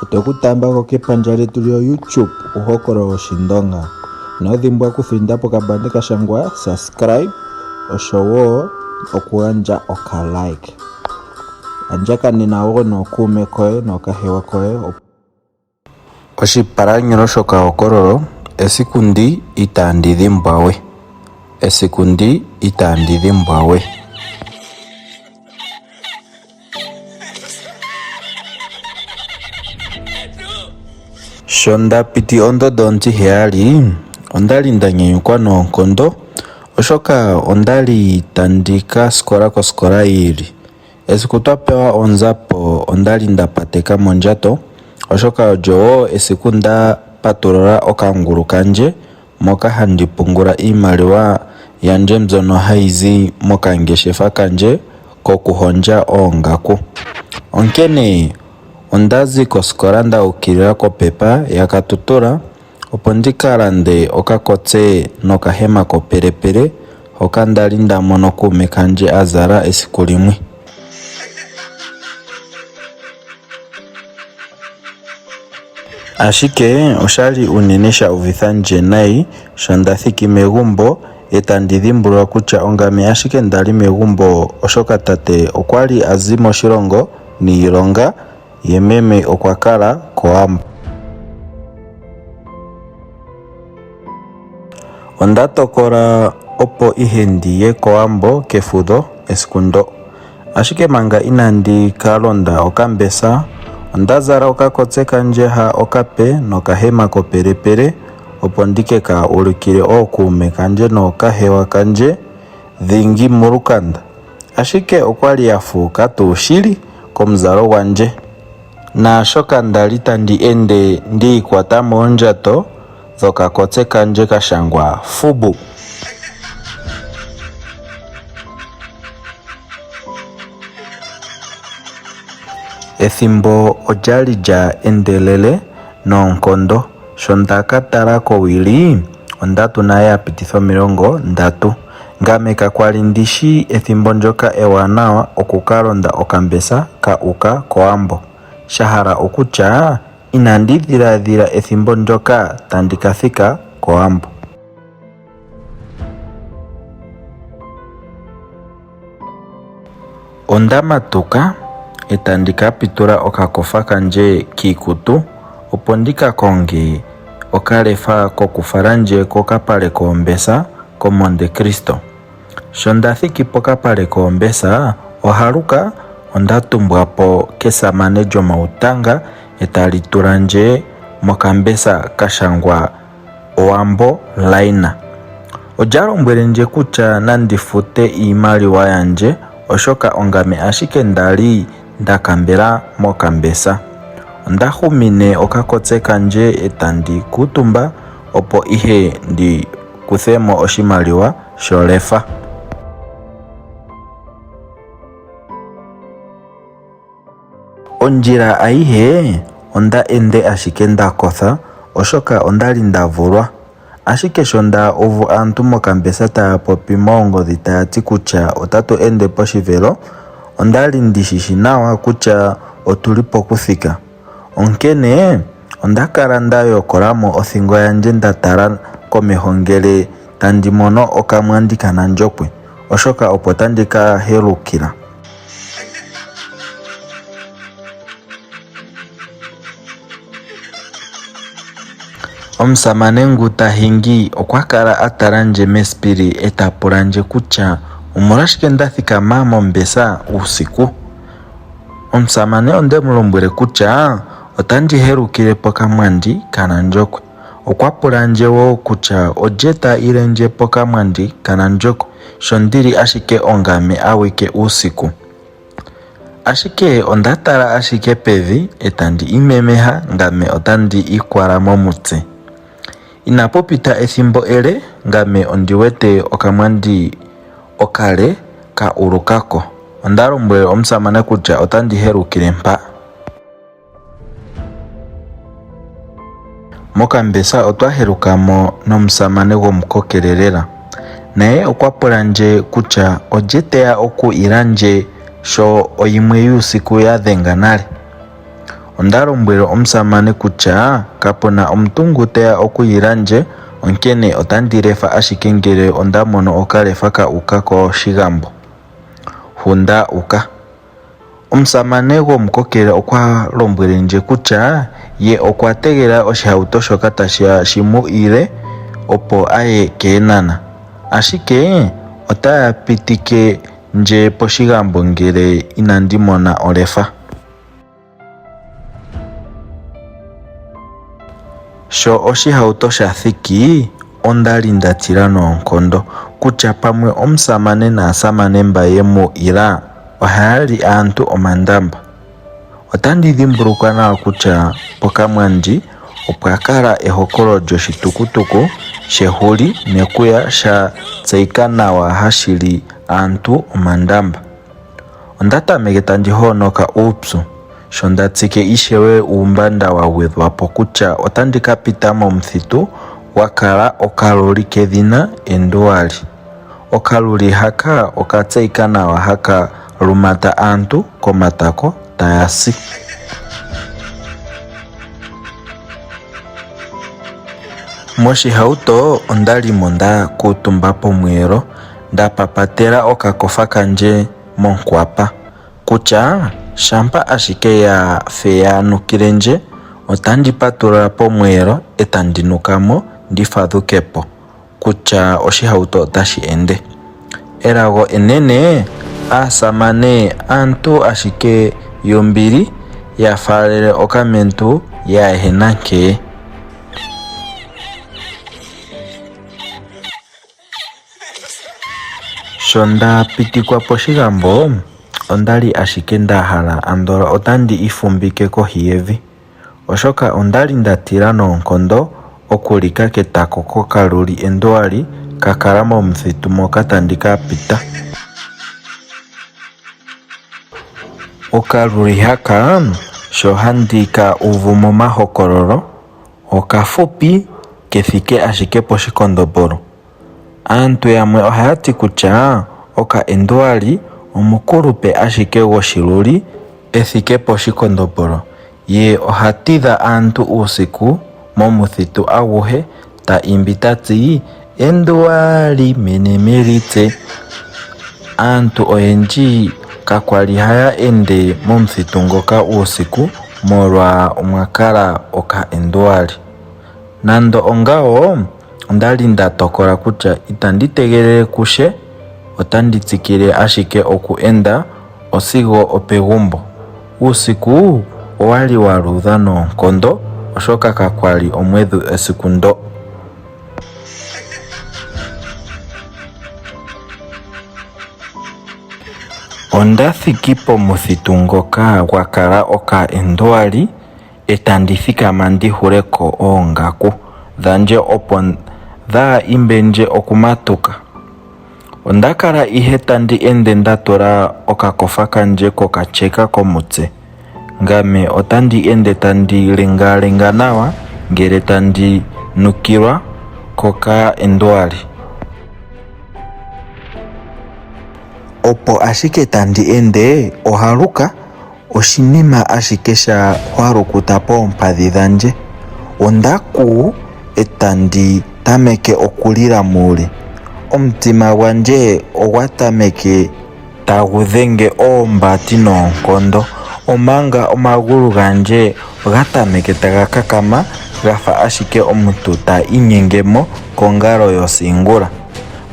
Otwe ku taamba ko kepandja lyetu lyoYouTube Uuhokololo wOshindonga. Ino dhimbwa okuthinda pokabande ka shangwa subscribe osho wo okugandja okalike. Andjakanena wo nookuume koye nookahewa koye. Oshipalanyolo shokahokololo, Esiku ndi itaandi dhimbwa we. Esiku ndi itaandi dhimbwa we. Sho nda piti ondondo ontiheyali, onda li nda nyanyukwa noonkondo, oshoka onda li tandi ka sikola kosikola yi ili. Esiku twa pewa onzapo onda li nda pateka mondjato oshoka olyo wo esiku nda patulula okangulu kandje moka handi pungula iimaliwa yandje mbyono hayi zi mokangeshefa kandje kokuhondja oongaku. Onkene onda zi kosikola nda ukilila kopepa yaKatutura opo ndi ka lande okakotse nokahema kopelepele hoka nda li nda mono kuume kandje a zala esiku limwe. Ashike osha li unene sha uvitha ndje nayi sho nda thiki megumbo e tandi dhimbulula kutya ongame ashike nda li megumbo oshoka tate okwa li a zi moshilongo niilonga ye meme okwa kala kOwambo. Onda tokola opo ihe ndi ye kOwambo kefudho esiku ndo. Ashike manga inandi ka londa okambesa, onda zala okakotse kandje ha okape nokahema kopelepele opo ndi ke ka ulukile ookuume kandje nookahewa kandje dhingi molukanda. Ashike okwali ya fuuka tuu shili komuzalo gwandje. Naashoka nda li tandi ende ndi ikwata moondjato dhokakotse kandje ka shangwa FUBU. Ethimbo olyali lya endelele noonkondo. Sho nda ka tala kowili, ondatu nayo ya pititha 30. Ngame kakwa li ndi shi ethimbo ndyoka ewanawa oku ka londa okambesa ka uka kOwambo. Sha hala okutya, inandi dhiladhila ethimbo ndyoka tandi ka thika kOwambo. Onda matuka e tandi ka pitula okakofa kandje kiikutu opo ndi ka konge okalefa kokufala ndje kokapale koombesa koMonte Cristo. Sho nda thiki pokapale koombesa, ohaluka onda tumbwa po kesamane lyomautanga e tali tula ndje mokambesa ka shangwa Owambo Line. Olya lombwele ndje kutya nandi fute iimaliwa yandje oshoka ongame ashike nda li nda kambela mokambesa. Onda humine okakotse kandje e tandi kuutumba opo ihe ndi kuthe mo oshimaliwa sholefa. Ondjila ayihe onda ende ashike nda kotha oshoka onda li nda vulwa. Ashike sho nda uvu aantu mokambesa taya popi moongodhi taya ti kutya otatu ende pOshivelo, onda li ndi shi shi nawa kutya otu li pokuthika. Onkene onda kala nda yokola mo othingo yandje nda tala komeho ngele tandi mono okamwandi kaNandjokwe, oshoka opo tandi ka helukila. Omusamane ngu ta hingi okwa kala a tala ndje mesipili e ta pula ndje kutya omolwashike nda thikama mombesa uusiku. Omusamane onde mu lombwele kutya otandi helukile pokamwandi kaNandjokwe. Okwa pula ndje wo kutya olye ta ile ndje pokamwandi kaNandjokwe sho ndi li ashike ongame awike uusiku. Ashike onda tala ashike pevi e tandi imemeha ngame otandi ikwala momutse. Inapu pita ethimbo ele ngame ondi wete okamwandi okale ka uluka ko. Onda lombwele omusamane kutya otandi helukile mpa. Mokambesa otwa heluka mo nomusamane gwomukokele lela. Naye okwa pula ndje kutya olye te ya oku ila ndje sho oyimwe yuusiku ya dhenga nale. Onda lombwele omusamane kutya kapu na omuntu ngu teya oku ila ndje onkene otandi lefa ashike ngele onda mono okalefa ka uka kOshigambo hu nda uka. Omusamane gwomukokele okwa lombwele ndje kutya ye okwa tegelela oshihauto shoka tashi ya shi mu ile opo a ye kEenhana, ashike otaya pitike ndje pOshigambo ngele inandi mona olefa. Sho oshihauto sha thiki, onda li nda tila noonkondo kutya pamwe omusamane naasamane mba ye mu ila ohaya li aantu omandamba. Otandi dhimbulukwa nawa kutya pOkamwandi opwa kala ehokolo lyoshitukutuku shehuli nekuya sha tseyika nawa hashi li aantu omandamba. Onda tameke tandi hoonoka uupyu sho nda tsike ishewe uumbanda wa gwedhwa po kutya otandi ka pita momuthitu gwa kala okaloli kedhina Enduali. Okaluli haka oka tseyika nawa haka lumata aantu komatako taya si. Moshihauto onda li mo nda kuutumba pomweelo nda papatela okakofa kandje monkwapa kutya shampa ashike ya fe ya nukile ndje otandi patulula pomweelo e tandi nuka mo ndi fadhuke po kutya oshihauto otashi ende. Elago enene aasamane aantu ashike yombili ya faalele okamentu ya ehena nkee. Sho nda pitikwa pOshigambo, onda li ashike nda hala andola otandi ifumbike kohi yevi, oshoka onda li nda tila noonkondo okulika ketako kokaluli enduwali ka kala momuthitu moka tandi ka pita. Okaluli haka sho handi ka uvu momahokololo, Okafupi ke thike ashike poshikondombolo. Aantu yamwe ohaya ti kutya oka enduali omukulupe ashike gwoshiluli e thike poshikondombolo, ye oha tidha aantu uusiku momuthitu aguhe ta imbi ta ti, Enduali mene melitse. Aantu oyendji kakwa li haya ende momuthitu ngoka uusiku molwa omwa kala okaenduali. Nando ongawo, onda li nda tokola kutya itandi tegelele kushe, otandi tsikile ashike oku enda osigo opegumbo. Uusiku owa li wa luudha noonkondo oshoka kakwa li omwedhi esiku ndo. Onda thiki pomuthitu ngoka gwa kala okaenduali e tandi thikama ndi hule ko oongaku dhandje opo dhaa imbe ndje okumatuka. Onda kala ihe tandi ende nda tula okakofa kandje kokatyeka komutse. Ngame otandi ende tandi lengaalenga nawa ngele tandi nukilwa kokaenduali. Opo ashike tandi ende, ohaluka oshinima ashike sha hwalukuta poompadhi dhandje. Onda kuu e tandi tameke okulila muule. Omutima gwandje ogwa tameke tagu dhenge oombati noonkondo, omanga omagulu gandje ga tameke taga kakama ga fa ashike omuntu ta inyenge mo kongalo yosingula.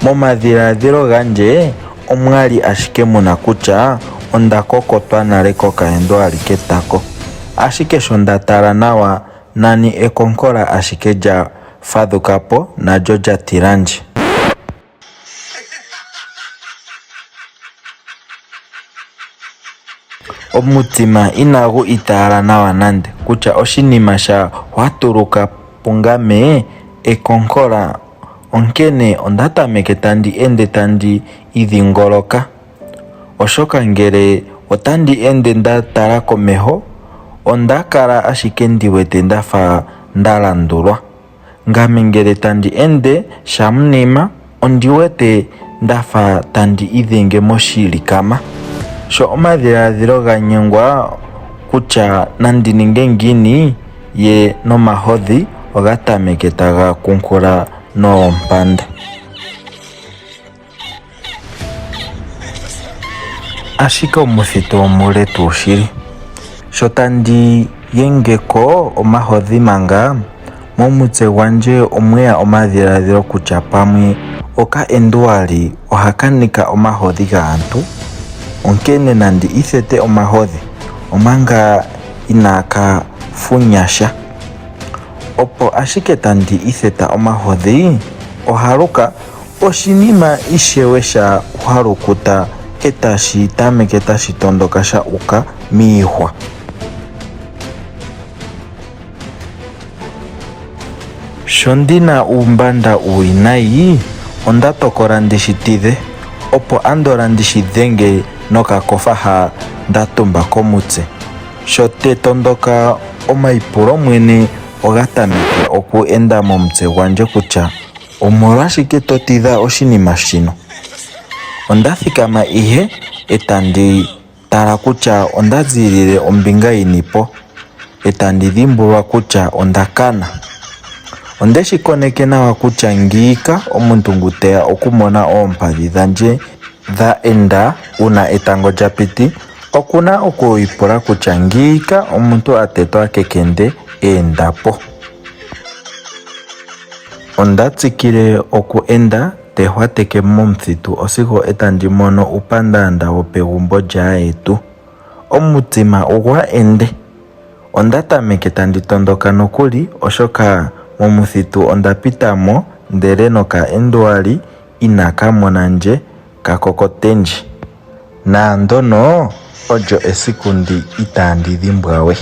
Momadhiladhilo gandje omwali ashike muna kutya onda kokotwa nale kokaendo ali ketako. Ashike sho nda tala nawa nani ekonkola ashike lya fadhukapo nalyo lya tilandje. Omutima inagu itaala nawa nande kutya oshinima sha hwatuluka pungame ekonkola onkene onda tameke tandi ende tandi idhingoloka oshoka ngele otandi ende nda tala komeho onda kala ashike ndi wete nda fa nda landulwa. Ngame ngele tandi ende shamunima ondi wete nda fa tandi idhenge moshilikama. Sho omadhiladhilo ga nyengwa. kutya nandi ninge ngiini ye nomahodhi oga tameke taga kunkula noompanda. Ashike omuthitu omule tuu shili. Sho tandi yenge ko omahodhi manga, momutse gwandje omweya omadhiladhilo kutya pamwe oka enduwali ohaka nika omahodhi gaantu, onkene nandi ithete omahodhi omanga inaaka funya sha. Opo ashike tandi itheta omahodhi, ohaluka oshinima ishewe sha halukuta e tashi tameke tashi tondoka sha uka miihwa. Sho ndi na uumbanda uuwinayi, onda tokola ndi shi tidhe, opo andola ndi shi dhenge nokakofa ha nda tumba komutse. Sho te tondoka omaipulo mwene oga tameke oku enda momutse gwandje kutya omolwashike to tidha oshinima shino. Onda thikama ihe e tandi tala kutya onda ziilile ombinga yini po, e tandi dhimbulula kutya onda kana. Onde shi koneke nawa kutya ngiika omuntu ngu teya okumona oompadhi dhandje dha enda uuna etango lya piti, oku na oku ipula kutya ngiika omuntu a tetwa kekende e enda po. Onda tsikile oku enda te hwateke momuthitu osigo e tandi mono uupandaanda wopegumbo lyaayetu. Omutima ogwa ende. Onda tameke tandi tondoka nokuli oshoka momuthitu onda pita mo ndele noka enduali inaka mona ndje ka kokote ndje. Naandono olyo esiku ndi itaandi dhimbwa we.